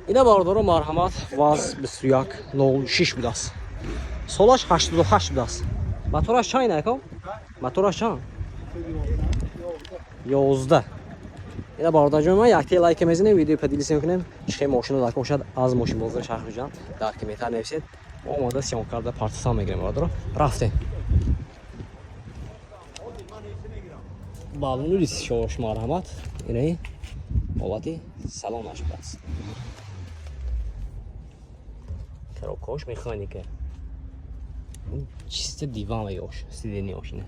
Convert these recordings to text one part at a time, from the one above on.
Ина, бародаро, марҳамат, ВАЗ 2106 будааст. Солаш 88 будааст. Мотораш чанд ина, ака? Мотораш чанд? 11. Ина, бародарҷон, ман якте лайка мезанем, видео поделиться мекунем. Чихе мошина дар бошад, аз мошин бозори шаҳри Хуҷанд дар комментар нависед. Мо омода съёмка карда партисан мегирем, бародаро. Рафтем. Балону лисшош, марҳамат. Инаи ҳолати салонаш будааст. Коробкаош механика. Чисто диван ёш, сиденье ина.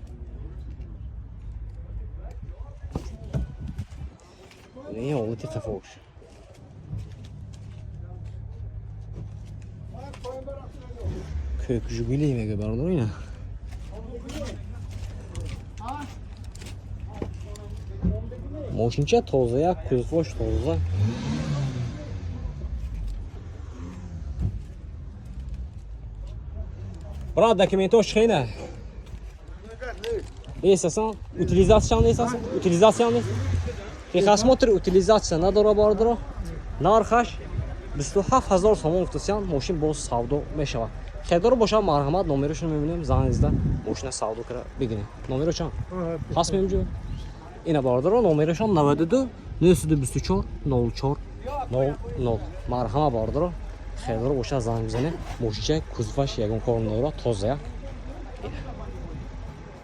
Инаи ҳолати қафош. Кӯк Жигули мега, бародар, ина. Мошинча тоза, як кузовош тоза. Брат, документош чихена? Нест асан? Утилизация нест асан? Утилизация нест? Техосмотр, утилизация надора, бародаро. Нархаш 27 ҳазор сомон гуфтасиян, мошин боз савдо мешавад. Хелдоро бошад, марҳамат, номерошро мебинем, занг зада мошина савдо кара бигирем. Номеро чанд? Ҳаст мемҷо? Ина, бародаро, номерошон 92 924 04 00. Марҳамат, бародаро, хелдоро бошад, занг бизанем. Мошинча кузоваш ягон кор надорад, тоза як. Ина.